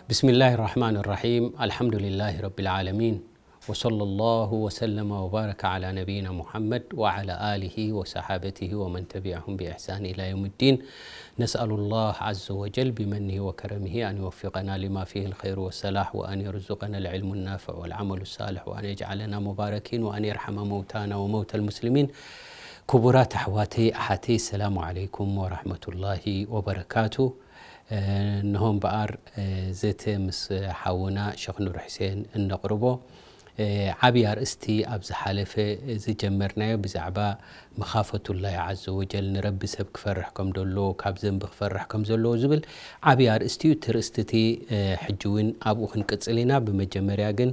بسم الله الرحمن الرحيم. الحمد لله رب العالمين. وصلى الله وسلم وبارك على نبينا محمد وعلى آله وصحابته ومن تبعهم بإحسان إلى يوم الدين. نسأل الله عز وجل بمنه وكرمه أن يوفقنا لما فيه الخير والصلاح، وأن يرزقنا العلم النافع والعمل الصالح، وأن يجعلنا مباركين، وأن يرحم موتانا وموتى المسلمين. ክቡራት ኣሕዋተይ ኣሓተይ፣ ሰላሙ ዓለይኩም ወራሕመቱላሂ ወበረካቱ። እ፣ እንሆ እምበኣር፣ እ፣ ዘተ ምስ ሓውና ሸኽ ኑር ሕሴን እነቕርቦ፣ እ፣ ዓብዪ ኣርእስቲ ኣብ ዝሓለፈ ዝጀመርናዮ ብዛዕባ መኻፈቱላሂ ዓዘ ወጀል፣ ንረቢ ሰብ ክፈርሕ ከም ደሎ፣ ካብ ዘንቢ ክፈርሕ ከም ዘለዎ ዝብል ዓብዪ ኣርእስቲ እዩ። እቲ ርእስቲ እቲ፣ እ፣ ሕጂ እውን ኣብኡ ክንቅጽል ኢና። ብመጀመርያ ግን፣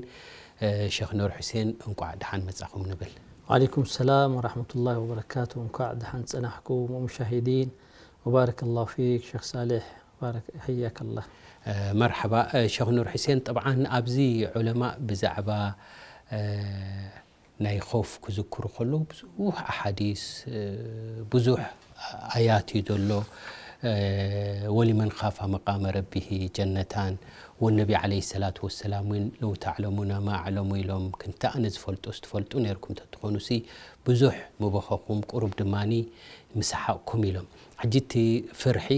እ፣ ሸኽ ኑር ሕሴን እንቋዕ ደሓን መጻኹም ንብል። وعليكم السلام ورحمة الله وبركاته. እንኳዕ ደሓን ጸናሕኩም ሙሻሂዲን። وبارك الله فيك شيخ صالح. بارك، حياك الله. እ፣ መርሐባ፣ እ፣ ሸኽ ኑር ሕሴን፣ ጠብዓን ኣብዚ ዑለማእ ብዛዕባ፣ እ፣ ናይ ኾፍ ክዝክሩ ከለዉ ብዙሕ ኣሓዲስ፣ እ፣ ብዙሕ ኣያት እዩ ዘሎ። እ፣ ወሊመን ኻፋ መቃመ ረቢሂ ጀነታን፣ ወነቢ ዓለይሂ ሰላቱ ወሰላም እውን ለው ተዕለሙና ማ ኣዕለሙ ኢሎም፣ ክንተ ኣነ ዝፈልጦስ ትፈልጡ ነይርኩም ተትኾኑሲ ብዙሕ ምበኸኹም፣ ቁሩብ ድማኒ ምሰሓቕኩም ኢሎም። ሕጂ እቲ ፍርሒ፣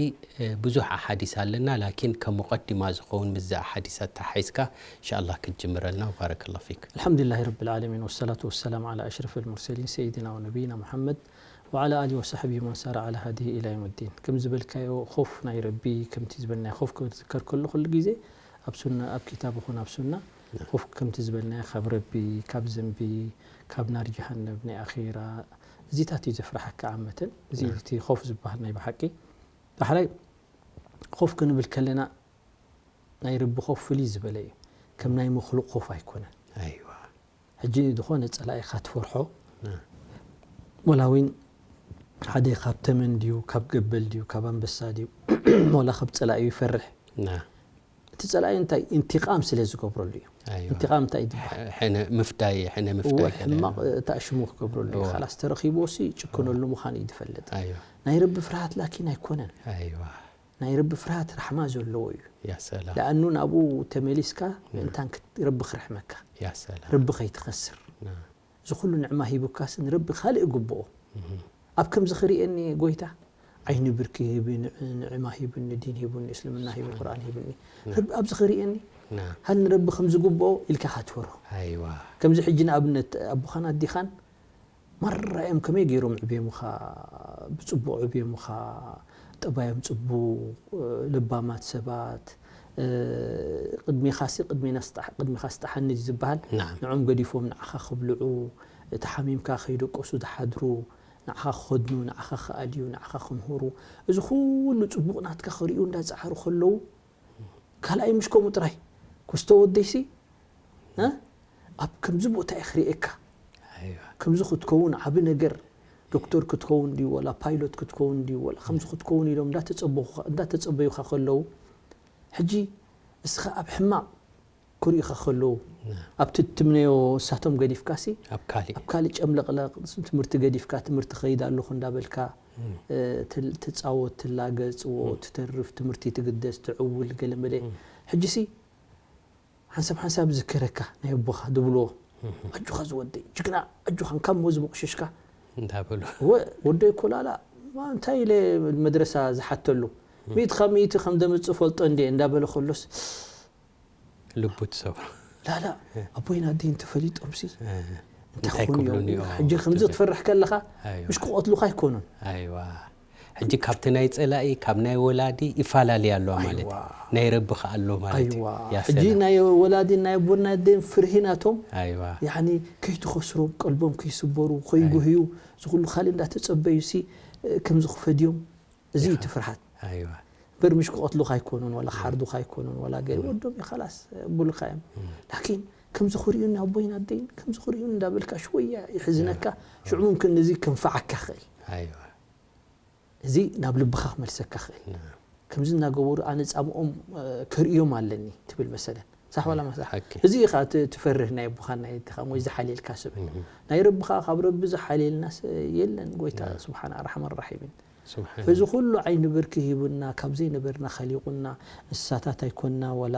እ፣ ብዙሕ ኣሓዲስ ኣለና፣ ላኪን ከም ሙቐዲማ ዝኸውን ምስዚ ኣሓዲስ ኣተሓሒዝካ፣ ኢንሻኣላህ ክትጅምረልና። ባረከላሁ ፊክ። الحمد لله رب العالمين والصلاة والسلام على أشرف المرسلين سيدنا ونبينا محمد وعلى آله وصحبه ومن سار على هديه إلى يوم الدين. ከም ዝበልካዮ ኾፍ ናይ ረቢ፣ ከምቲ ዝበልናዮ ኾፍ ክዝከር ከሎ ኩሉ ግዜ ኣብ ሱና፣ ኣብ ኪታብ ይኹን ኣብ ሱና ኾፍ ከምቲ ዝበልናዮ ካብ ረቢ፣ ካብ ዘንቢ፣ ካብ ናር ጀሃነም፣ ናይ ኣኼራ፣ እዚታት እዩ ዘፍርሓካ ዓመትን። እዚ እዩ እቲ ኾፍ ዝበሃል ናይ ብሓቂ። ዳሕራይ ኾፍ ክንብል ከለና ናይ ረቢ ኾፍ ፍልይ ዝበለ እዩ። ከም ናይ መኽሉቕ ኾፍ ኣይኮነን። ኣይዋ። ሕጂ ዝኾነ ጸላኢኻ ትፈርሖ፣ ና። ወላ እውን ሓደ ካብ ተመን ድዩ፣ ካብ ገበል ድዩ፣ ካብ ኣንበሳ ድዩ፣ ወላ ካብ ጸላኢ ይፈርሕ። ና። እቲ ጸላኢ እንታይ? ኢንቲቓም ስለ ዝገብረሉ እዩ። ኣይዋ። ኢንቲቓም እንታይ ይበሃል? ሕነ ምፍዳይ፣ ሕነ እወ፣ ምፍዳይ ከለ። ሕማቕ፣ እ፣ ተኣሽሙ ክገብረሉ እዩ። እወ። ካላስ ተረኺብዎ ሲ ጭክነሉ ምዃኑ እዩ ዝፈልጥ። ኣይዋ። ናይ ረቢ ፍርሃት ላኪን ኣይኮነን። ኣይዋ። ናይ ረቢ ፍርሃት ራሕማ ዘለዎ እዩ። ያ ሰላም። ለኣኑ ናብኡ ተመሊስካ ና። ምእንታን ክት-፣ ረቢ ክርሕመካ። ያ ሰላም። ረቢ ከይትኸስር። ና። እዚ ኩሉ ንዕማ ሂቡካሲ ንረቢ ካልእ ይግብኦ። እህ። ኣብ ከምዚ ክርእየኒ ጎይታ፣ ዓይኒ ብርኪ ሂቢ፣ ንዕ-፣ ንዕማ ሂብኒ፣ ዲን ሂቡኒ፣ እስልምና ሂቡኒ፣ ቁርኣን ሂብኒ። ና። ረቢ ኣብዚ ክርእየኒ፣ ና። ሃል ንረቢ ከም ዝግብኦ ኢልካ ኢኻ ትፈርሆ። ኣይዋ። ከምዚ ሕጂ ንኣብነት ኣቦኻን ኣዴኻን ማራ እዮም ከመይ ገይሮም ዕብዮምኻ፣ ብጽቡቕ ዕብዮምኻ፣ ጠባዮም ጽቡቕ፣ ለባማት ሰባት፣ እ፣ ቅድሜኻሲ፣ ቅድሜና ስጣሕ-፣ ቅድሜኻ ስጣሓኒ ድዩ ዝበሃል? ናዓም። ንዖም ገዲፎም ንዓኻ ክብልዑ፣ ተሓሚምካ ከይደቀሱ ዝሓድሩ፣ ንዓኻ ክኸድኑ፣ ንዓኻ ክኣልዩ፣ ንዓኻ ክምህሩ፣ እዚ ኩሉ ጽቡቕ ናትካ ክርእዩ እንዳጸዓሩ ከለዉ፣ ካልኣይ ምሽ ከምኡ ጥራይ። ኩስቶ ወደይሲ፣ እ? ኣብ ከምዚ ቦታ እየ ክርእየካ። ኣይዋ። ከምዚ ክትከውን ዓቢ ነገር፣ ዶክተር ክትከውን ድዩ፣ ወላ ፓይሎት ክትከውን ድዩ፣ ወላ ከምዚ ክትከውን ኢሎም እንዳተጸበኹኻ-፣ እንዳተጸበዩኻ ከለዉ፣ ሕጂ እስኻ ኣብ ሕማቕ ክርእዩኻ ከለዉ፣ ና። ኣብቲ ትምነዮ እሳቶም ገዲፍካሲ፣ ኣብ ካሊእ። ኣብ ካሊእ ጨምለቕለቕ፣ ትምህርቲ ገዲፍካ፣ ትምህርቲ ከይድ ኣለኹ እንዳበልካ፣ እም። እ፣ ትል-፣ ትጻወት፣ ትላገጽ፣ እም። ትተርፍ፣ ትምህርቲ ትግደስ፣ ትዕውል፣ ገለመለ። እም። ሕጂሲ ሓንሳብ ሓንሳብ ዝከረካ ናይ ኣቦኻ ዝብልዎ፣ እህ። ኣጆኻ ዝወደይ፣ ጅግና፣ ኣጆኻ፣ እንካሞ ዝምቑሽሽካ። እንዳበሉ። ወ-፣ ወደይ ኮላላ፣ ማ እንታይ ኢለ መድረሳ ዝሓተሉ፣ እህ። ሚእቲ ካብ ሚእቲ ከም ዘምጽእ ፈልጦ እንዴ እንዳበለ ከሎስ፣ ልቡ ትሰብሮ። ላላ፣ እህ። ኣቦይን ኣደይን ተፈሊጦምሲ፣ እህ። እንታይ እንታይ ክኾኑ እዮም? ክብሉኒ እዮም? ሕጂ ከምዚ ትብል። ክትፈርሕ ከለኻ፣ ኣይዋ። ምሽ ክቐትሉኻ ኣይኮኑን። ኣይዋ። ሕጂ ካብቲ ናይ ጸላኢ፣ ካብ ናይ ወላዲ ይፈላለይ ኣሎ ማለት እዩ። ኣይዋ። ናይ ረቢ ከኣ ኣሎ ማለት እዩ። ኣይዋ። ያ ሕጂ ሰላም። ናይ ወላዲን ናይ ኣቦን ናይ ኣደን ፍርሂ ናቶም፣ ኣይዋ። ያኒ ከይትኸስሮም፣ ቀልቦም ከይስበሩ፣ ከይጉህዩ፣ እዚ ኩሉ ካልእ እንዳተጸበዩሲ፣ እ፣ ከምዚ ክፈድዮም፣ እዚ እዩ እቲ ፍርሃት። ኣይዋ። እምበር ምሽ ክቐትሉኻ ኣይኮኑን፣ ዋላ ክሓርዱኻ ኣይኮኑን፣ ዋላ ገለ እም። ወዶም እዩ፣ ኻላስ፣ ቡልካ እዮም። እም። ላኪን ከምዚ ክርእዩኒ ኣቦይን ኣደይን፣ ከምዚ ክርእዩኒ እንዳበልካ ሽወያ ይሕዝነካ። እም። ሽዑ ሙምክን ነዚ ከንፍዓካ ይኽእል። ኣይዋ። እዚ ናብ ልብኻ ክመልሰካ ይኽእል። ና። ከምዚ እናገበሩ ኣነ ጻምኦም፣ እ፣ ከርእዮም ኣለኒ ትብል መሰለን። ሳሕ ዋላ ማሳሕ? ሓቂ። እዚ ኢኻ እቲ ትፈርህ ናይ ኣቦኻን ናይ ኣዴኻን ወይ ዝሓልየልካ ሰብ። እም። ናይ ረቢ ኸኣ ካብ ረቢ ዝሓልየልና ስ-፣ የለን። ጎይታ ና። ስብሓን ኣርሓም ኣራሒሚን። ስብሓን በዚ ኩሉ ዓይኒ ብርኪ ሂቡና፣ ካብ ዘይነበርና ኸሊቑና፣ እንስሳታት ኣይኮንና፣ ወላ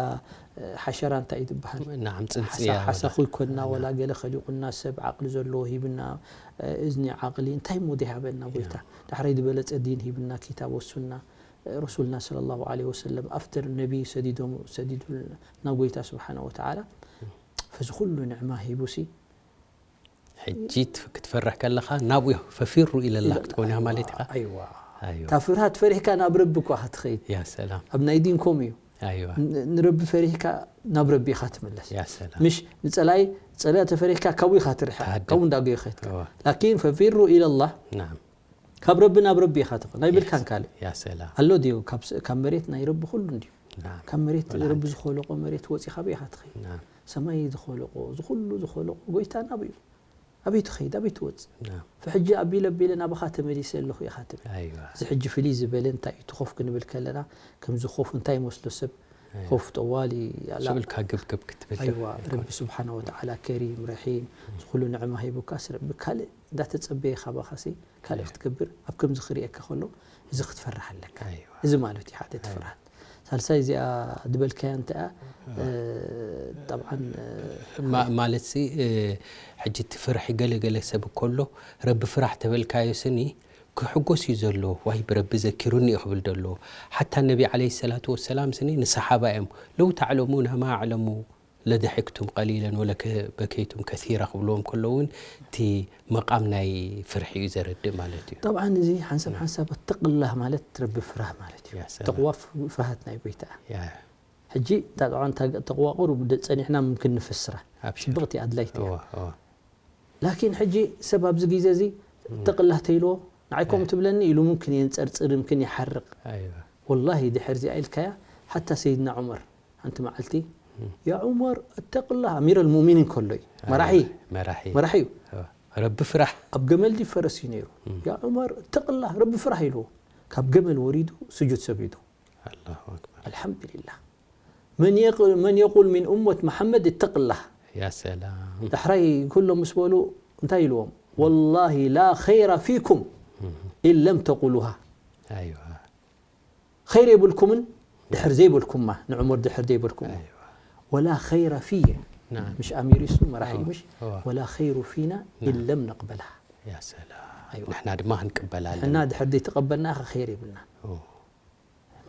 ሓሸራ እንታይ እዩ ዝበሃል? ናዓም፣ ጽንጽያ ሓሳኹ ኣይኮንና፣ ወላ ገለ ኸሊቑና፣ ሰብ ዓቕሊ ዘለዎ ሂብና፣ እዝኒ ዓቕሊ እንታይ እሞ ዘይሃበና ጎይታ። ዳሕራይ ዝበለጸ ዲን ሂብና፣ ኪታብ ወሱና፣ ረሱልና ሰለላሁ ዐለይሂ ወሰለም ኣፍተር ነቢ ሰዲዶም ሰዲዱልና ጎይታ ስብሓነ ወተዓላ። ፈዚ ኩሉ ንዕማ ሂቡሲ ሕጂ ክትፈርሕ ከለኻ ናብኡ ፈፊሩ ኢለላ ክትኮን ኢኻ ማለት ኢኻ። ኣይዋ ኣይዋ እታ ፍርሃት ፈሪሕካ ናብ ረቢ እኳ ኢኻ ትኸይድ። ያ ሰላም ኣብ ናይ ዲን ከምኡ እዩ። ኣይዋ ን- ንረቢ ፈሪሕካ ናብ ረቢ ኢኻ ትምለስ። ያ ሰላም ምሽ ንጸላይ ጸላኢ ተፈሪሕካ ካብኡ ኢኻ ትርሕቕ። ትሃድም። ካብኡ እንዳጎ ይኸድካ። እዋ ላኪን ፈፊሩ ኢለላህ ናም ካብ ረቢ ናብ ረቢ ኢኻ ትኸ ናይ ብልካን ካልእ ያ ሰላም ኣሎ ድዩ? ካብ ስ- ካብ መሬት ናይ ረቢ ኩሉ እንድዩ። ናም ካብ መሬት ወላ ረቢ ሓንቲ። ዝኸለቆ መሬት ወፂኻ ኣበይ ኢኻ ትኸይድ? ናም ሰማይ ዝኸለቆ ዝኹሉ ዝኸለቆ ጎይታ ናብኡ እዩ። ኣበይ ትኸይድ? ኣበይ ትወፅእ? ናም ፈሕጂ ኣቢለ ኣቢለ ናባኻ ተመሊሰ ኣለኹ ኢኻ ትብል። ኣይዋ እዚ ሕጂ ፍልይ ዝበለ እንታይ እዩ? እቲ ኮፍ ክንብል ከለና ከምዚ ኮፍ እንታይ ይመስሎ ሰብ ኣይዋ። ኮፍ ጠዋሊ ኣላ ስብልካ ግብግብ ክትብል ኣይዋ ረቢ ስብሓነ ወተዓላ ከሪም ረሒም ዝኩሉ ንዕማ ሂቡካስ ረቢ ካልእ እንዳተጸበየ ካባኻሲ ካልእ ክትገብር ኣብ ከምዚ ክርእየካ ከሎ እዚ ክትፈርሕ ኣለካ። ኣይዋ እዚ ማለት እዩ ሓደ እቲ ፍርሃት። ሳልሳይ እዚኣ ዝበልካያ እንታይ እያ? ጠብዓን ማ- ማለት ሲ እ፣ ሕጂ እቲ ፍርሒ ገለ ገለ ሰብ እኮ ኣሎ ረቢ ፍራሕ ተበልካዮ ስኒ ክሕጎስ እዩ ዘሎ ዋይ ብረቢ ዘኪሩኒ እዩ ክብል ዘሎ ሓታ ነቢ ዓለይሂ ሰላቱ ወሰላም ስኒ ንሰሓባ እዮም ለው ተዕለሙና ማ ኣዕለሙ ለደሒክቱም ቀሊለን ወለበከይቱም ከሲራ ክብልዎም ከለውን እቲ መቃም ናይ ፍርሒ እዩ ዘረድእ ማለት እዩ ጠብዓን እዚ ሓንሳብ ሓንሳብ ተቅላህ ማለት ረቢ ፍራህ ማለት እዩ። ያ ሰላም። ተቅዋ ፍ- ፍርሃት ናይ ጎይታ እያ። ያ ሕጂ ጠብዓን ተቅዋ ቁሩብ ደ- ጸኒሕና ምምክን ንፍስራ ኣብሽር ጽብቕቲ ኣድላይቲ እያ። እዋ እዋ ላኪን ሕጂ ሰብ ኣብዚ ግዜ እዚ ተቅላህ ተይልዎ ንዓይ ከምኡ ትብለኒ ኢሉ ምምክን የንጸርጽር ምምክን ይሓርቕ። ኣይዋ ወላሂ ድሕር እዚኣ ኢልካያ ሓታ ሰይድና ዑመር ሓንቲ መዓልቲ ያ ዑመር እተቅላህ ኣሚር ኣልሙእሚኒን ከሎ እዩ መራሒ መራሒ መራሒ እዩ። እዋ። ረቢ ፍራሕ ኣብ ገመል ድዩ ፈረስ እዩ ነይሩ። ያ ዑመር እተቅላህ ረቢ ፍራሕ ኢልዎ ካብ ገመል ወሪዱ ስጁድ ሰጊዱ። ኣላሁ ኣክበር ኣልሓምዱሊላህ መን የቅ- መን የቁል ሚን ኡመት መሓመድ እተቅላህ ያ ሰላም ዳሕራይ ኩሎም ምስ በሉ እንታይ ኢልዎም? ወላሂ ላ ኸይራ ፊኩም ኢን ለም ተቁሉሃ ኣይዋ ኸይር የብልኩምን ድሕር ዘይበልኩማ ንዑመር ድሕር ዘይበልኩማ ኣይዋ ወላ ኸይረ ፊየ ናም ምሽ ኣሚር እሱ መራሒ እዋ፣ ምሽ እዋ። ወላ ኸይሩ ፊና ኢን ለም ነቅበልሃ ያ ሰላም ኣይዋ። ንሕና ድማ ክንቅበል ኣለና ንሕና ድሕር ዘይተቐበልናኻ ኸይር የብልና ኦ፣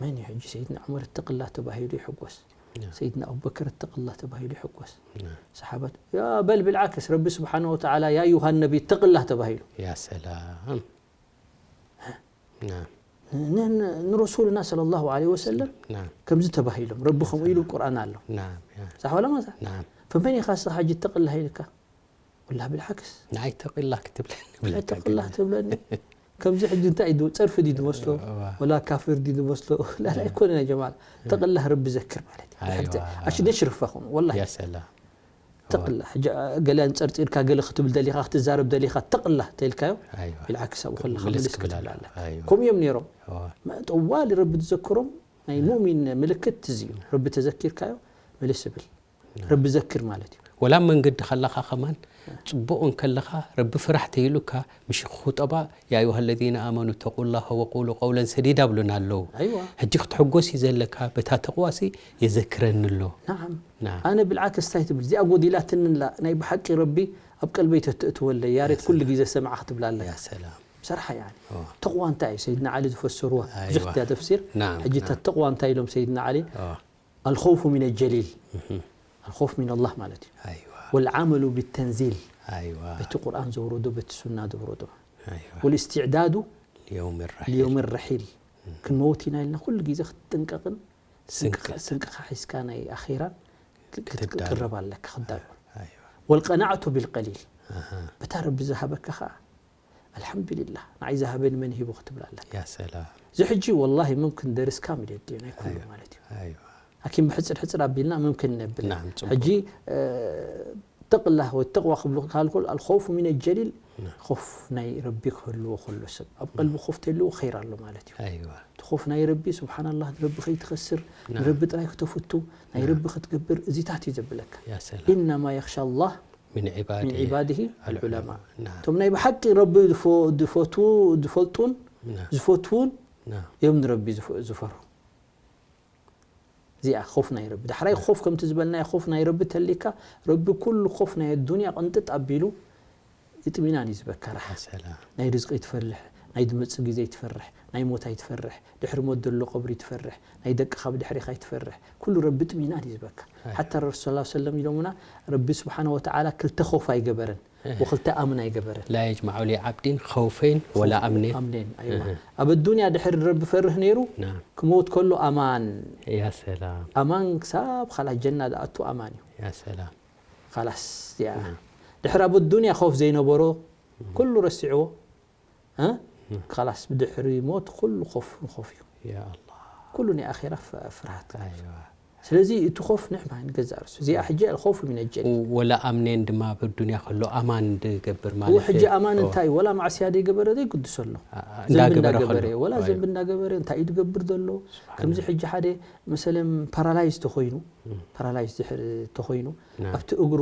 መን እዩ ሕጂ ሰይድና ዑመር እተቅላ ተባሂሉ ይሕጎስ ያ። ሰይድና ኣቡበከር እተቅላ ተባሂሉ ይሕጎስ ያ። ሰሓበት ያ በል ብልዓክስ ረቢ ስብሓን ወተዓላ ያ ዩሃ ነቢ እተቅላ ተባሂሉ ያ ሰላም ናም ን- ን- ንረሱልና صلى الله عليه وسلم ናም ከምዚ ተባሂሎም ረቢ ከምኡ ኢሉ ቁርኣን ኣሎ ናም ያ ሳሕ ወላ ማሳ ናም ፈመን ኢኻ ስኻ ሕጂ ተቕላ ኢልካ ወላ ብልዓክስ ንዓይ ተቕላ ክትብለኒ ብልዓይ ተቕላ ትብለኒ ከምዚ ሕጂ እንታይ እዩ ጸርፊ ድዩ ዝመስሎ እዋ። ወላ ካፍር ድዩ ዝመስሎ ላላ ኣይኮነን ያ ጀማዓ ተቕላ ረቢ ዘክር ማለት እዩ ኣይዋ። ድሕርቲ ኣሽ ነሽርፋኹም ወላ ያ ሰላም ተቕላ ሕጂ ገለ ኣንጸርጺርካ ገለ ክትብል ደሊኻ ክትዛረብ ደሊኻ ተቕላ ተልካዮ ኣይዋ ብልዓክስ ኣብኡ ከለኻ ምልስ ምልስ ክብል ክትብል ኣለካ። ኣለካ ኣይዋ። ከምኡ እዮም ነይሮም እዋ። ጠዋሊ ረቢ ዝዘክሮም ናይ ሙእሚን ምልክት እዚ እዩ ረቢ ተዘኪርካዮ ምልስ ብል ረቢ ዘክር ማለት እዩ ወላ ኣብ መንገዲ ከለኻ ከማን ጽቡቕ እንከለኻ ረቢ ፍራሕ ተይሉካ ምሽ ኹጠባ ያ ኣዩሃ ለዚነ ኣመኑ ተቁላህ ወቁሉ ቀውለን ሰዲዳ ብሉና ኣለዉ ኣይዋ ሕጂ ክትሕጎስ እዩ ዘለካ በታ ተቕዋሲ የዘክረኒ ኣሎ ናዓም ናም ኣነ ብልዓክስ እንታይ ትብል እዚኣ ጎዲላትንላ ናይ ብሓቂ ረቢ ኣብ ቀልበይ ተትእትወለይ ያሬት ኩሉ ግዜ ሰምዓ ክትብላ ኣለካ ያ ሰላም ብሰርሓ ያ ኦ። ተቕዋ እንታይ እዩ ሰይድና ዓሊ ዝፈስርዋ ኣይዋ። ብዙሕ እያ ተፍሲር ናም ሕጂ እታ ተቕዋ እንታይ ኢሎም ሰይድና ዓሊ ኦ። الخوف من الجليل الخوف من الله ማለት እዩ ኣይዋ والعمل بالتنزيل ኣይዋ በቲ ቁርኣን ዘውረዶ በቲ ሱና ዘውረዶ ኣይዋ والاستعداد ልየውም ራሒ ليوم الرحيل ክንመውት ኢና ኢልና ኩሉ ግዜ ክትጥንቀቕን ስንቂ። ስንቅኻ ሒዝካ ናይ ኣኼራን ክትዳሎ። ክትቅረብ ኣለካ ክዳሎ ኣይዋ والقناعة بالقليل ኣሃ በታ ረቢ ዝሃበካ ከዓ ኣልሓምዱሊላህ ንዓይ ዝሃበኒ መን ሂቡ ክትብል ኣለካ ያ ሰላም እዚ ሕጂ ወላሂ ምምክን ደርስካ ምደድዮ ናይ ኩሉ ማለት እዩ ኣይዋ ላኪን ብሕፅር ሕፅር ኣቢልና ምምክን ነብል ናም፣ ጽቡቅ። ሕጂ ተቕላ ወይ ተቕዋ ክብሉ ካልኮል ኣልኸውፉ ሚን ጀሊል ኮፍ ናይ ረቢ ክህልዎ ከሎ ሰብ ኣብ ቀልቢ ኮፍ ተልዎ ኸይር ኣሎ ማለት እዩ ኣይዋ እቲ ኮፍ ናይ ረቢ ስብሓናላህ ረቢ ከይትኸስር ናም። ንረቢ ጥራይ ክተፍቱ ናይ ረቢ ክትገብር እዚታት እዩ ዘብለካ ያ ሰላም ኢነማ የኽሻ ላህ ምን ምን ዒባዲ ዒባድሂ ኣልዑለማ ናም እቶም ናይ ብሓቂ ረቢ ዝፈ- ዝፈትዉ ዝፈልጡን ናም። ዝፈትዉን ናም። እዮም ንረቢ ዝፈ- ዝፈርሁ። እዚኣ ኾፍ ናይ ረቢ። ዳሕራይ ኾፍ ከምቲ ዝበልናዮ ኾፍ ናይ ረቢ ተሊካ፣ ረቢ ኩሉ ኾፍ ናይ ኣዱንያ ቅንጥጥ ኣቢሉ እጥሚናን እዩ ዝበካ። ራሓ ሰላም። ናይ ርዝቂ ትፈርሕ፣ ናይ ድመጽእ ግዜ ትፈርሕ፣ ናይ ሞት ኣይትፈርሕ፣ ድሕሪ ሞት ዘሎ ቀብሪ ትፈርሕ፣ ናይ ደቅኻ ብድሕሪኻ ኣይትፈርሕ። ኩሉ ረቢ ጥሚናን እዩ ዝበካ። ሓታ ረሱል ሰለላሁ ዐለይሂ ወሰለም ኢሎምና፣ ረቢ ስብሓነ ወተዓላ ክልተ ኾፍ ኣይገበረን፣ ወክልተ ኣምን ኣይገበረን። لا يجمع لي عبد خوفين ولا أمنين ኣምኔን ኣይዋ ኣብ ኣዱንያ ድሕሪ ረቢ ፈርህ ነይሩ نعم ክመውት ከሎ ኣማን يا سلام ኣማን ክሳብ ኻላስ ጀና ዝኣቱ ኣማን እዩ يا سلام ኻላስ እዚኣ ድሕሪ ኣብ ኣዱንያ ኾፍ ዘይነበሮ ኩሉ ረሲዕዎ እ? ኻላስ ብድሕሪ ሞት ኩሉ ኾፍ ንኾፍ እዩ يا الله ኩሉ ናይ ኣኼራ ፍ- ፍርሃት أيوة ስለዚ እቲ ኾፍ ንሕና ንገዛእ ርእሱ እዚኣ ሕጂ ኣልኸውፍ ሚን ኣልጀሊል ولا أمنين ድማ ኣብ ኣዱንያ ከሎ ኣማን ድገብር ማለት እዎ ሕጂ ኣማን እንታይ እዩ? ወላ ማዕስያ ዘይገበረ ዘይግድሶ ኣሎ ኣ- ኣ- ዘንቢ እንዳገበረ እንዳገበረ ከሎ ወላ ኣዩ። ዘንቢ እንዳገበረ እንታይ እዩ ዝገብር ዘሎ? ከምዚ ሕጂ ሓደ መሰለን ፓራላይዝ ተኾይኑ ፓራላይዝ ድሕር ተኾይኑ ናም። ኣብቲ እግሩ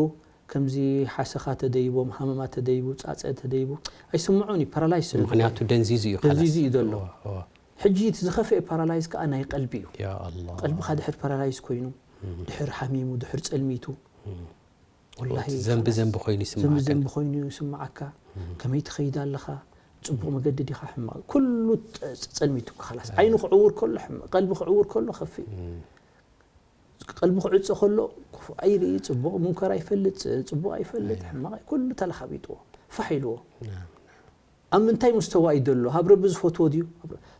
ከምዚ ሓሰኻ ተደይቦም ሃመማ ተደይቡ ጻጸ ተደይቡ ኣይስምዖን እዩ ፓራላይዝ ስለ ዝኾነ። ምክንያቱ ደንዚዙ እዩ ደንዚዙ خلاص. እዩ ዘሎ። እዎ፣ እዎ። ሕጂ እቲ ዝኸፍኤ ፓራላይዝ ከዓ ናይ ቀልቢ እዩ። يا الله ቀልብኻ ድሕር ፓራላይዝ ኮይኑ ድሕር ሓሚሙ ድሕር ጸልሚቱ ወላሂ ዘንቢ خلاص። ዘንቢ ኮይኑ ዘንቢ ይስማዓካ ዘንቢ ኮይኑ ይስምዓካ። ከመይ ትኸይድ ኣለኻ? ጽቡቕ መገዲ ዲኻ ሕማቕ ኩሉ ጸ- ጸልሚቱካ خلاص። ዓይኑ ክዕውር ከሎ ሕማቕ፣ ቀልቢ ክዕውር ከሎ ከፍእ። ቀልቢ ክዕጸ ከሎ ክፉእ ኣይርኢ፣ ጽቡቕ ሙንከር ኣይፈልጥ፣ ጽቡቕ ኣይፈልጥ፣ ሕማቕ ኩሉ ተለኻቢጥዎ ፋሕ ኢልዎ። نعم ኣብ ምንታይ ሙስተዋ እዩ ዘሎ? ሃብ ረቢ ዝፈትዎ ድዩ?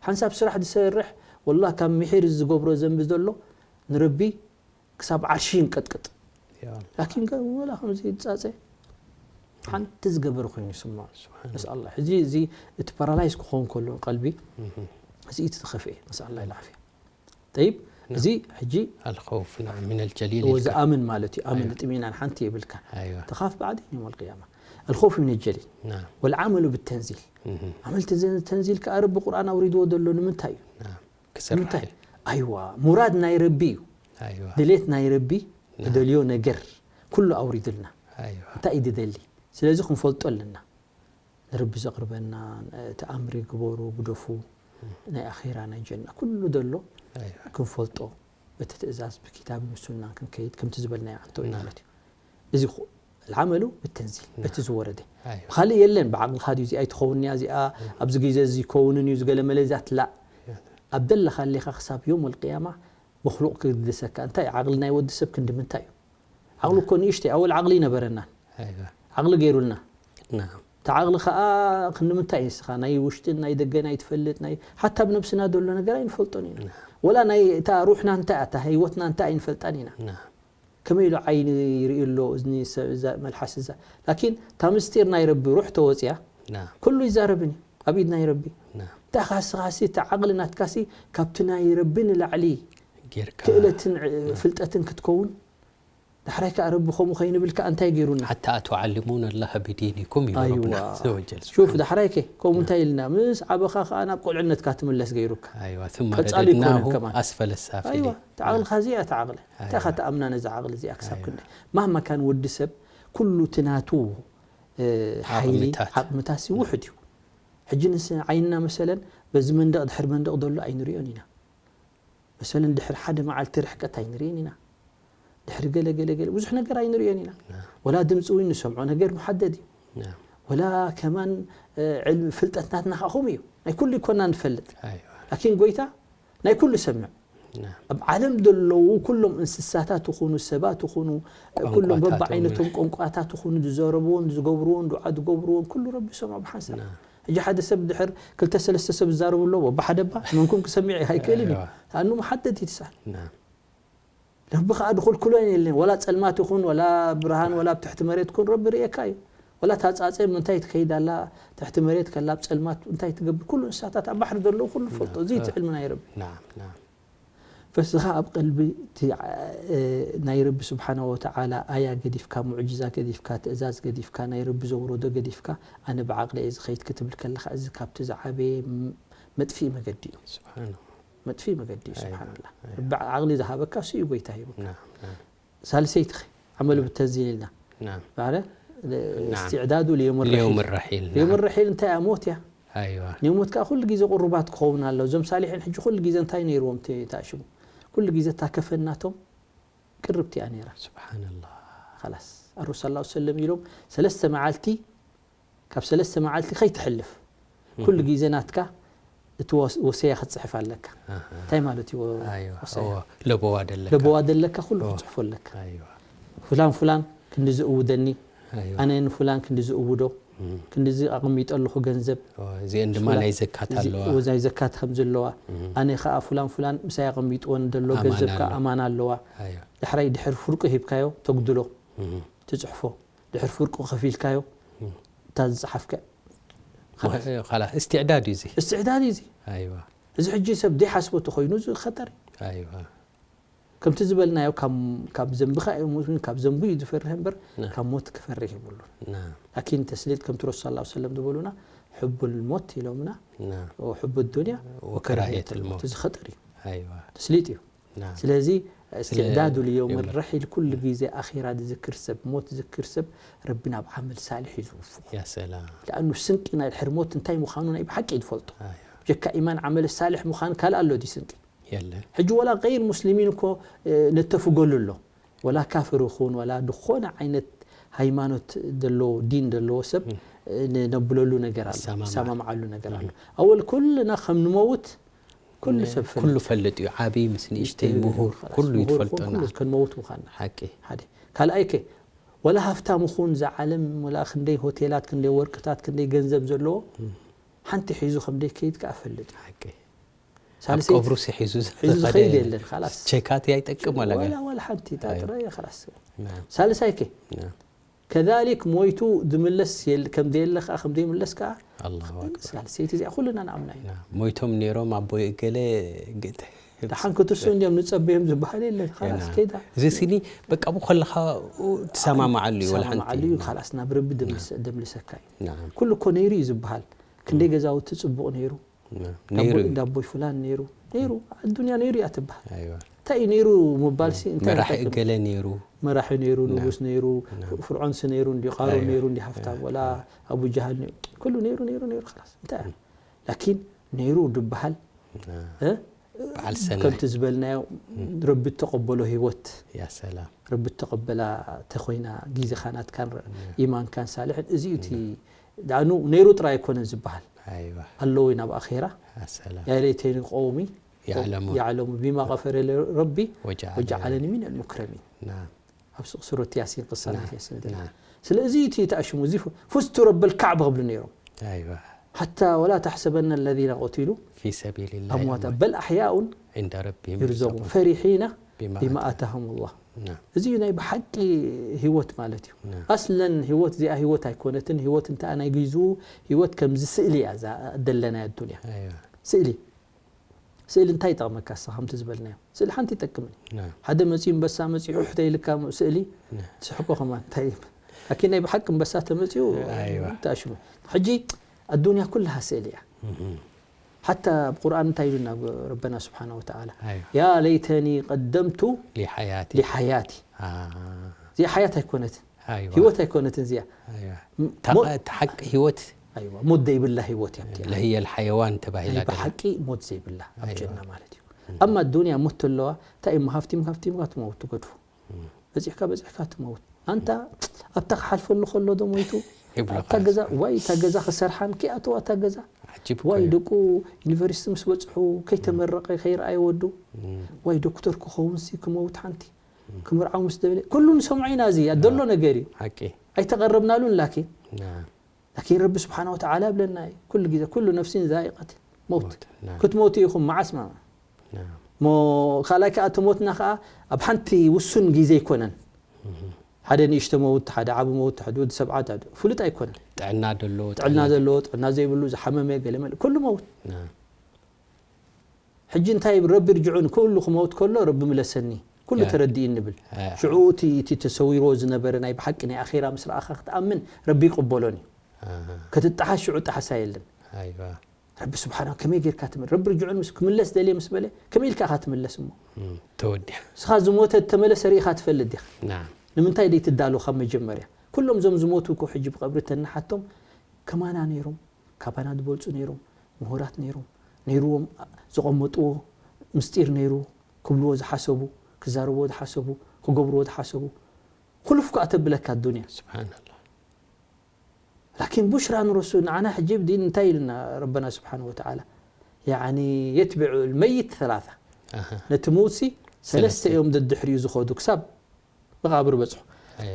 ሓንሳብ ስራሕ ዝሰርሕ ወላ ካብ ምሒር ዝገብሮ ዘንቢ ዘሎ ንረቢ ክሳብ ዓርሺ ይንቀጥቅጥ። يا الله ላኪን ገ- ወላ ከምዚ ጻጸ ሓንቲ ዝገበረ ኮይኑ ይስምዖ። ነስኣላ ሕዚ እዚ እቲ ፓራላይዝ ክኸውን ከሎ ቀልቢ እዚ እቲ ዝኸፍኤ ነስኣላ ኢልዓፍያ። ጠይብ እዚ ሕጂ الخوف نعم من الجليل እዎ الكبير. ዝኣምን ማለት እዩ። ኣምን ጥሚናን ሓንቲ የብልካ أيوة ተኻፍ بعدين يوم القيامة الخوف من الجليل نعم والعمل بالتنزيل مهم. ዓመል ተዘ- ተንዚል ከኣ ረቢ ቁርኣን ኣውሪድዎ ዘሎ ንምንታይ እዩ? نعم ክስራሕ ንምንታይ ኣይዋ ሙራድ ናይ ረቢ እዩ። أيوة ድሌት ናይ ረቢ ዝደልዮ ነገር ኩሉ ኣውሪድልና أيوة እንታይ እዩ ዝደሊ? ስለዚ ክንፈልጦ ኣለና። ንረቢ ዘቕርበና እቲ ኣምሪ ግበሩ ግደፉ ናይ ኣኼራ ናይ ጀና ኩሉ ዘሎ أيوة ክንፈልጦ በቲ ትእዛዝ ብኪታብን ብሱናን ክንከይድ ከምቲ ዝበልናዮ ኣንተ እዩ ማለት እዩ። እዚ ኹ- العمل بالتنزيل በቲ ዝወረደ أيوة ካልእ የለን። ብዓቕልኻ ድዩ እዚኣ ኣይትኸውን እያ እዚኣ ኣብዚ ግዜ እዚ ይከውንን እዩ ዝገለመለ እዚኣ ትላእ ኣብ ደለኻ ሌኻ ክሳብ ዮም ልቅያማ መክሉቕ ክግድሰካ እንታይ ዓቕሊ ናይ ወዲ ሰብ ክንዲ ምንታይ እዩ? ዓቕሊ እኮ ንእሽተይ ኣወል ዓቕሊ ይነበረናን أيوة ዓቕሊ ገይሩልና نعم እቲ ዓቕሊ ከዓ ክንዲ ምንታይ እዩ ንስኻ ናይ ውሽጥን ናይ ደገን ኣይትፈልጥ ናይ ሓታ ብነብስና ዘሎ ነገር ኣይንፈልጦን ኢና። ወላ ናይ እታ ሩሕና እንታይ እያ እታ ህይወትና እንታይ ኣይንፈልጣን ኢና። نعم ከመይ ኢሉ ዓይኒ ይርኢ ኣሎ እዝኒ ሰብ እዛ መልሓስ እዛ ላኪን እታ ምስጢር ናይ ረቢ ሩሕ ተወፅያ نعم ኩሉ ይዛረብን እዩ ኣብ ኢድ ናይ ረቢ። نعم እንታይ ካስኻሲ እቲ ዓቕሊ ናትካሲ ካብቲ ናይ ረቢ ንላዕሊ ጌርካ ክእለትን ዕ- ፍልጠትን ክትከውን ዳሕራይ ከዓ ረቢ ከምኡ ከይንብል ከዓ እንታይ ገይሩና? حتى أتعلمون الله بدينكم ኢሉ ኣይዋ። ረብና ዘወጀል ሹፍ ዳሕራይ ከ ከምኡ እንታይ ኢልና ምስ ዓበኻ ከዓ ናብ ቁልዕነትካ ትምለስ ገይሩካ። أيوة ثم ቀጻሊ رددناه ይኮነን ከማን። أسفل السافلين ኣይዋ እቲ ዓቕልኻ እዚኣ እታ ዓቕሊ እንታይ ኢኻ ትኣምና ነዛ ዓቕሊ እዚኣ ክሳብ ክንደይ ማህማ ካን ወዲ ሰብ ኩሉ እቲ ናቱ እ፣ ሓይሊ ዓቕምታት። ዓቕምታት ሲ ውሕድ እዩ። ሕጂ ንስ ዓይንና መሰለን በዚ መንደቕ ድሕሪ መንደቕ ዘሎ ኣይንሪኦን ኢና። መሰለን ድሕሪ ሓደ መዓልቲ ርሕቀት ኣይንሪእን ኢና። ድሕሪ ገለ ገለ ገለ ብዙሕ ነገር ኣይንሪኦን ኢና። ወላ ድምፂ እውን ንሰምዖ ነገር መሓደድ እዩ። نعم ወላ ከማን እ፣ ዕልሚ ፍልጠት ናትና ከዓ ከምኡ እዩ። ናይ ኩሉ ይኮና ንፈልጥ። أيوة ላኪን ጎይታ ናይ ኩሉ ሰምዕ نعم ኣብ ዓለም ዘለዉ ኩሎም እንስሳታት ይኹኑ ሰባት ይኹኑ ኩሎም ቋንቋታት በብዓይነቶም እውን። ቋንቋታት ይኹኑ ዝዘረብዎን ዝገብርዎን ዱዓ ዝገብርዎን ኩሉ ረቢ ይሰምዖ ብሓንሳብ። نعم ሕጂ ሓደ ሰብ ድሕር ክልተ ሰለስተ ሰብ ዝዛረቡ ኣለዎ ብሓደ ባ መንኩም ክሰሚዕ ኣይክእልን እዩ። أيوة ኣኑ መሓደድ ይትሳል نعم ረቢ ከዓ ድኹልኩሎ የለን። ወላ ፀልማት ይኹን ወላ ብርሃን ወላ ኣብ ትሕቲ መሬት ይኹን ረቢ ርእየካ እዩ። ወላ ታፃፀ ምንታይ ትከይድ ኣላ ትሕቲ መሬት ከላ ኣብ ፀልማት እንታይ ትገብር ኩሉ እንስሳታት ኣብ ባሕሪ ዘለዉ ኩሉ ፈልጦ እዚ እቲ ዕልሚ ናይ ረቢ نعم نعم ፈስኻ ኣብ ቀልቢ እቲ፣ እ፣ ናይ ረቢ ስብሓነ ወተዓላ ኣያ ገዲፍካ ሙዕጅዛ ገዲፍካ ትእዛዝ ገዲፍካ ናይ ረቢ ዘውረዶ ገዲፍካ ኣነ ብዓቕሊ እየ ዝኸይድ ክትብል ከለኻ እዚ ካብቲ ዝዓበየ ም- መጥፍኢ መገዲ እዩ። سبحان الله መጥፍኢ መገዲ እዩ። ስብሓንላ ረቢ ዓቕሊ ዝሃበካ እሱ እዩ ጎይታ ሂቡካ። نعم نعم ሳልሰይቲ ኸ ዓመሉ ብተንዚል ኢልና نعم ባረ እስትዕዳዱ ልዮም اليوم ረሒል الرحيل ልዮም نعم ረሒል እንታይ እያ ሞት እያ። ኣይዋ ንሞት ከዓ ኩሉ ግዜ ቅሩባት ክኸውን ኣለዎ። እዞም ሳሊሒን ሕጂ ኩሉ ግዜ እንታይ ነይርዎም? ተ- ተኣሽሙ ኩሉ ግዜ እታ ከፈን ናቶም ቅርብቲ እያ ነይራ። ስብሓንላህ ላስ ኣረሱል ስ ሰለም ኢሎም ሰለስተ መዓልቲ ካብ ሰለስተ መዓልቲ ከይትሕልፍ ኩሉ ግዜ ናትካ እቲ ወስ- ወሰያ ክትፅሕፍ ኣለካ። እንታይ ማለት እዩ? ወ- ኣይዋ ወሰያ እዎ ለበዋ ደለካ ለበዋ ደለካ ኩሉ ክትፅሕፎ ኣለካ። ኣይዋ ፍላን ፍላን ክንዲ ዝእውደኒ ኣይዋ ኣነ ንፍላን ክንዲ ዝእውዶ ክንዲዚ ኣቐሚጠ ኣለኹ ገንዘብ እዚአን ድማ ናይ ዘካት ኣለዋ ወዛይ ዘካት ከም ዘለዋ ኣነ ከዓ ፍላን ፍላን ምሳይ ኣቐሚጥወን ዘሎ ኣማና ገንዘብ ከዓ ኣሎ። ኣማና ኣለዋ። ኣይዋ ዳሕራይ ድሕር ፍርቁ ሂብካዮ ተጉድሎ ትፅሕፎ ድሕር ፍርቁ ከፊልካዮ እታ ዝፀሓፍካ ካላ እስትዕዳድ እዩ እዚ እስትዕዳድ እዩ እዚ። ኣይዋ እዚ ሕጂ ሰብ ደይሓስቦ ተኮይኑ እዚ ኸጠር እዩ። ኣይዋ ከምቲ ዝበልናዮ ካብ- ካብ ዘንብኻ እዩ ሙእሚን ካብ ዘንቡ እዩ ዝፈርህ እምበር ና። ካብ ሞት ክፈርህ የብሉን። ና ላኪን ተስሊጥ ከምቲ ረሱል ስ ሰለም ዝበሉና ሕቡል ሞት ኢሎምና ና ሕቡ ዱንያ ወከራህየት ልሞት እዚ ኸጠር እዩ ኣይዋ ተስሊጥ እዩ። ና ስለዚ እስትዕዳዱ ልየውም የምር። ረሒል ኩሉ ግዜ ኣኺራ ዝዝክር ሰብ ሞት ዝዝክር ሰብ ረቢ ናብ ዓመል ሳልሕ እዩ ዝውፍቆ። ያ ሰላም ለኣኑ ስንቂ ናይ ድሕር ሞት እንታይ ምዃኑ ናይ ብሓቂ እዩ ዝፈልጦ። ኣይዋ ጀካ ኢማን ዓመል ሳልሕ ምዃን ካልእ ኣሎ ድዩ ስንቂ? የለን ሕጂ ወላ غير ሙስሊሚን እኮ ነተፍገሉ ኣሎ። ወላ ካፍር ይኹን ወላ ዝኾነ ዓይነት ሃይማኖት ዘለዎ ዲን ዘለዎ ሰብ ነብለሉ ነገር ኣሎ ይሰማማዕ። ይሰማምዓሉ ነገር ኣሎ። ኣወል ኩልና ከም ንመውት ኩሉ ሰብ ኩሉ ፈልጥ እዩ። ዓብይ ምስ ንእሽተይ ምሁር ኩሉ ይፈልጦና ክንመውት ምዃንና ሓቂ ሓደ ካልኣይ ከ ወላ ሃፍታም ይኹን እዛ ዓለም ወላ ክንደይ ሆቴላት ክንደይ ወርቅታት ክንደይ ገንዘብ ዘለዎ ሓንቲ ሒዙ ከም ደይከይድ ከዓ ፈልጥ እዩ። ሓቂ ኣብ ሳልሰይቲ ቀብሩ ሲ ሒዙ ሒዙ ዝኸደ ዝኸይድ የለን። ኻላስ ቼካት ኣይጠቅም ወላ ገለ ወላ ወላ ሓንቲ እታ ጥራይ ኻላስ ናም ሳልሳይ ከ ናም ከዛሊክ ሞይቱ ዝምለስ የል- ከም ዘየለ ከዓ ከም ዘይምለስ ከዓ ኣላሁ ኣክበር ሳልሰይቲ እዚኣ ኩልና ንኣምና ኢና። ናም ሞይቶም ነይሮም ኣቦይ እገለ ግእተ ደሓን ክትሱ እንዲዮም ንፀበዮም ዝበሃል የለን። ኻላስ ናም ከይዳ እዚ ስኒ በቃ ብኸለኻ ትሰማማዓሉ እዩ ወላ ሓንቲ ሰማማዓሉ እዩ። ኻላስ ናብ ረቢ ደምልሰ- ደምልሰካ እዩ። ናም ኩሉ እኮ ነይሩ እዩ ዝበሃል። ክንደይ ገዛውቲ ፅቡቕ ነይሩ ናም እንዳቦ- ነይሩ እዩ እንዳቦይ ፍላን ነይሩ ነይሩ ኣዱንያ ነይሩ እያ ትበሃል። ኣይዋ እንታይ እዩ ነይሩ ምባል ሲ እንታይ መራሒ ይጠቅም? እገለ ነይሩ መራሒ ነይሩ ና። ንጉስ ነይሩ ና። ፍርዖንስ ነይሩ እንዲ ቃሮ ኣይዋ። ነይሩ እንዲ ሃፍታም ወላ ኣቡ ጃህል ነይሩ ኩሉ ነይሩ ነይሩ ነይሩ ኻላስ እንታይ እዩ? ላኪን ነይሩ ድበሃል ና። እ? በዓል ሰናይ ከምቲ ዝበልናዮ ረቢ ተቐበሎ ህይወት ያ ሰላም ረቢ ተቐበላ ተኮይና ግዜኻ ናትካን ረ- ኢማንካን ሳልሕን እዚ እዩ እቲ ዳኑ ነይሩ ጥራይ ኣይኮነን ዝበሃል ኣይዋ ኣለዎ ናብ ኣኼራ ያ ሰላም ያ ለይተኒ ቀውሚ يعلمون. يعلمون بما غفر لي ربي وجعلني وجعلني من المكرمين ናም ኣብ ሱቕ ሱረት ያሲን ቅሳ ናይ ያሲን ደላ ናም ስለዚ እቲ ተኣሽሙ እዚ ፍዝቱ ረበል ካዕባ ክብሉ ነይሮም ኣይዋ حتى ولا تحسبن الذين قتلوا في سبيل الله أمواتا أموات. بل أحياء عند ربهم يرزقون يرزقون. فرحين بما بما آتاهم. آتاهم الله ናም እዚ እዩ ናይ ብሓቂ ህይወት ማለት እዩ። ናም ኣስለን ህይወት እዚኣ ህይወት ኣይኮነትን። ህይወት እንተ ናይ ግዝኡ ህይወት ከምዚ ስእሊ እያ እዛ ደለናያ ኣዱንያ ኣይዋ ስእሊ ስእሊ እንታይ ይጠቕመካ እስኻ ከምቲ ዝበልናዮ ስእሊ ሓንቲ ይጠቅምን እዩ። ናም ሓደ መፂኡ እምበሳ መፂኡ ሕተ ኢልካ ስእሊ ናም ትስሕቆ ከማን እንታይ ይብል ኣኪ ናይ ብሓቂ እምበሳ ተመፂኡ ኣይዋ። ተኣሽሙ ሕጂ ኣዱንያ ኩልሃ ስእሊ እያ እም። ሓታ ኣብ ቁርኣን እንታይ ኢሉና ረበና ስብሓን ወተዓላ ኣይዋ يا ليتني قدمت لحياتي لحياتي አ እዚኣ ሓያት ኣይኮነትን ኣይዋ ህይወት ኣይኮነትን እዚኣ ኣይዋ ም- ታቐ- ሞ- እቲ ሓቂ ህይወት ኣይዋ ሞት ዘይብላ ህይወት እያ እቲኣ ለህየ ልሓየዋን ተባሂላ ናይ ደላ ብሓቂ ሞት ዘይብላ ኣብ ኣይዋ። ጀና ማለት እዩ። እም። ኣማ ኣዱንያ ሞት ተለዋ እንታይ እሞ ሃፍቲም ሃፍቲምካ ትመውት ትገድፉ በፂሕካ በፂሕካ ትመውት ኣንታ ኣብታ ክሓልፈሉ ከሎ ዶ ሞይቱ ይብሎ ኣብታ ገዛ ዋይ እታ ገዛ ክሰርሓን ክኣተዋ እታ ገዛ ዓጂብ ዋይ እኮ እዩ። ደቁ ዩኒቨርሲቲ ምስ በፅሑ ከይተመረቐ ከይረኣየ ወዱ እም። ዋይ ዶክተር ክኸውን ሲ ክመውት ሓንቲ ክምርዓው ምስ ደበለ ኩሉ ንሰምዖ ኢና እዚ ዘሎ ነገር እዩ። ሓቂ ኣይተቐረብናሉን ላኪን ናም ላኪን ረቢ ስብሓን ወተዓላ ይብለና እዩ ኩሉ ግዜ ኩሉ ነፍሲን ዛኢቀት መውት ናም ክትመውቱ ኢኹም መዓስ ማ ናም ሞ ካልኣይ ከዓ እቲ ሞትና ከዓ ኣብ ሓንቲ ውሱን ግዜ ኣይኮነን ሓደ ንእሽተ መውት ሓደ ዓቢ መውት ሓደ ወዲ ሰብዓት ሓደ ፍሉጥ ኣይኮነን ጥዕና ደሎ ጥዕና ዘለዎ ጥዕና ዘይብሉ ዝሓመመ ገለመል ኩሉ መውት ናም ሕጂ እንታይ ይብል ረቢ ርጅዑን ኩሉ ክመውት ከሎ ረቢ ምለሰኒ ኩሉ ያ። ተረዲእኒ ይብል ያ። ሽዑ እቲ እቲ ተሰዊርዎ ዝነበረ ናይ ብሓቂ ናይ ኣኼራ ምስ ረኣኻ ክትኣምን ረቢ ይቕበሎን እዩ ኣሃ ክትጠሓስ ሽዑ ጠሓሳ የለን ኣይዋ ረቢ ስብሓና ከመይ ጌርካ ትምል ረቢ ርጅዑን ምስ ክምለስ ደልየ ምስ በለ ከመይ ኢልካ ኢኻ ትምለስ እሞ እም፣ ተወዲያ ንስኻ ዝሞተ ተመለሰ ርኢኻ ትፈልጥ ዲኻ ናም ንምንታይ ደይ ትዳሎ ካብ መጀመርያ ኩሎም እዞም ዝሞቱ እኮ ሕጂ ብቐብሪ ተናሓቶም ከማና ነይሮም ካባና ዝበልፁ ነይሮም፣ ምሁራት ነይሮም፣ ነይርዎም፣ ዘቐመጥዎ ምስጢር ነይሩ፣ ክብልዎ ዝሓሰቡ፣ ክዛረብዎ ዝሓሰቡ፣ ክገብርዎ ዝሓሰቡ፣ ኩልፍ ከኣ ተብለካ ኣዱንያ። ስብሓንላ። ላኪን ቡሽራ ንረሱ ንዓና ሕጂ ብዲን እንታይ ኢሉና ረበና ስብሓን ወተዓላ? ያኒ የትቢዑ ልመይት ተላታ። ኣሃ። ነቲ መውትሲ ሰለስተ ሰለስተ። እዮም ደድሕሪኡ ዝኸዱ ክሳብ መቓብር በጽሑ። ኣየ።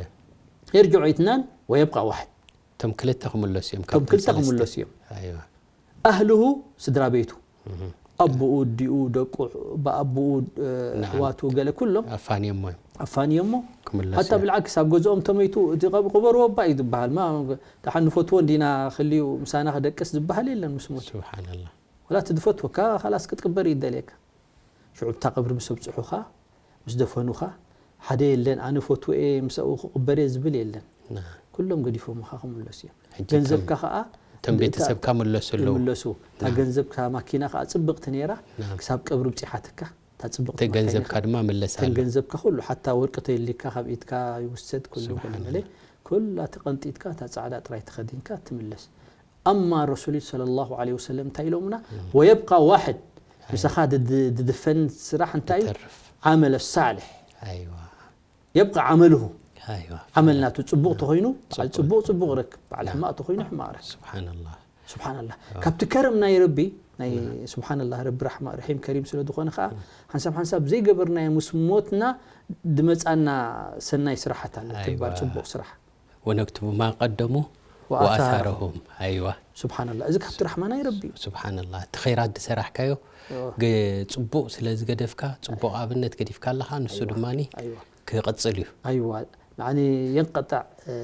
የርጅዑ ኢትናን ወየብቃ ዋሕድ። እቶም ክልተ ክምለሱ እዮም። እቶም ካብቶም ክልተ ሰለስተ። ክምለሱ እዮም። ኣይዋ። ኣህልሁ ስድራ ቤቱ፣ እህ። ኣቦኡ፣ ኣዲኡ፣ ደቁ፣ ብኣቦኡ፣ እ፣ ነዓም። ኣሕዋቱ ገለ ኩሎም ኣፋንዮሞ እዮም። ኣፋንዮሞ። ክምለሱ ሓታ እዮም። ብልዓክስ ኣብ ገዝኦም ተመይቱ እቲ ቀብ-፣ ቅበርዎ እባ እዩ ዝበሃል። ማ ደሓን ንፈትዎ እንዲና ክልዩ ምሳና ክደቅስ ዝበሃል የለን ምስ ሞት። ስብሓንላ። ወላ እቲ ዝፈትወካ ካላስ ክትቅበር እዩ ደልየካ። ሽዑ ብታ ቀብሪ ምስ ኣብፅሑኻ፣ ምስ ደፈኑኻ፣ ሓደ የለን ኣነ ፈትወ እየ ምስኡ ክቕበር እየ ዝብል የለን። ና። ኩሎም ገዲፎምኻ ክምለሱ እዮም። ሕጂ ገንዘብካ ከም-፣ ኸዓ እቶም ቤተሰብካ ምለሱ ኣለዉ። ይምለሱ። እታ ና። ገንዘብካ ማኪና ኸዓ ፅብቕቲ ነይራ ና። ክሳብ ቀብሪ ብፂሓትካ። እታ ፅብቕቲ እቲ ማኪና ገንዘብካ ድማ ምለስ እተን ኣሎ። ገንዘብካ ኩሉ ሓታ ወርቂ ተየሊካ ካብ ኢድካ ይውሰድ ኩሉ ኩሉ ስብሓንላ። መለ ኩላ ተቐንጢጥካ እታ ፃዕዳ ጥራይ ተኸዲንካ ትምለስ። ኣማ ረሱል ሰለላሁ ዐለይሂ ወሰለም እንታይ ኢሎምና? ወየብቃ ዋሕድ ምሳኻ ድድ-፣ ድድፈን ስራሕ እንታይ እዩ? ይተርፍ። ዓመለ ሳልሕ ኣይዋ። የብቃ ዓመልሁ ኣይዋ። ዓመል ናቱ ፅቡቅ ተኾይኑ በዓል ፅቡቅ። ፅቡቅ ፅቡቅ ረክብ በዓል ሕማቅ ተኾይኑ ሕማቅ ረክብ። ስብሓንላ። ስብሓንላህ ካብቲ ከረም ናይ ረቢ ናይ ስብሓንላህ ረቢ ራሕማ ርሒም ከሪም ስለ ዝኾነ ከዓ ሓንሳብ ሓንሳብ ዘይገበርናዮ ምስ ሞትና ድመፃና ሰናይ ስራሓት ኣሎ ኣይዋ። ትግባር ፅቡቅ ስራሕ ወነክትቡ ማ ቀደሙ ወኣሳረሁም። ወኣሳረሁም። ኣይዋ። ስብሓንላህ እዚ ካብቲ ራሕማ ናይ ረቢ እዩ። ስብሓንላ እቲ ኸይራት ዝሰራሕካዮ እዋ። ግ-፣ ፅቡቅ ስለ ዝገደፍካ ፅቡቅ ኣብነት ገዲፍካ ኣለኻ ንሱ ኣይዋ። ድማኒ ኣይዋ። ክቕፅል እዩ። ኣይዋ ናዕኒ የንቀጣዕ እ፣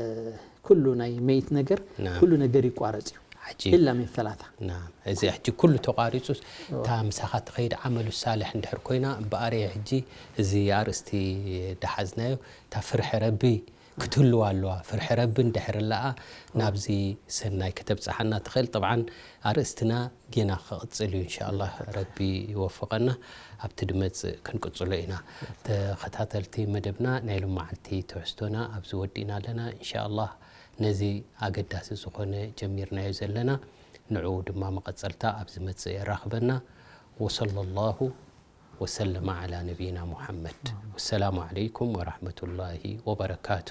ኩሉ ናይ መይት ነገር ናም። ኩሉ ነገር ይቋረፅ እዩ ዓጂብ። ኢላ ምን ሰላታ ናም። እዚ ሕጂ ኩሉ ተቋሪፁ እታ ምሳኻ ትኸይድ ዓመሉ ሳልሕ እንድሕር ኮይና እምበኣር እየ ሕጂ እዚ ኣርእስቲ ደሓዝናዮ እታ ፍርሒ ረቢ ክትህልዋ ኣለዋ። ፍርሒ ረቢ እንድሕር ኣለኣ ናብዚ ሰናይ ከተብፅሓና ትኽእል። ጠብዓን ኣርእስትና ጌና ክቕፅል እዩ እንሻኣላህ። ረቢ ይወፍቐና። ኣብቲ ድመፅእ ክንቅፅሎ ኢና። ተኸታተልቲ መደብና ናይ ሎመዓልቲ ትሕዝቶና ኣብዚ ወዲእና ኣለና። እንሻኣላህ ነዚ ኣገዳሲ ዝኾነ ጀሚርናዮ ዘለና ንዕኡ ድማ መቐፀልታ ኣብ ዝመፅእ የራኽበና። ወሰለላሁ ወሰለመ ዓላ ነቢይና ሙሓመድ። ወሰላሙ ዓለይኩም ወራሕመቱላሂ ወበረካቱ።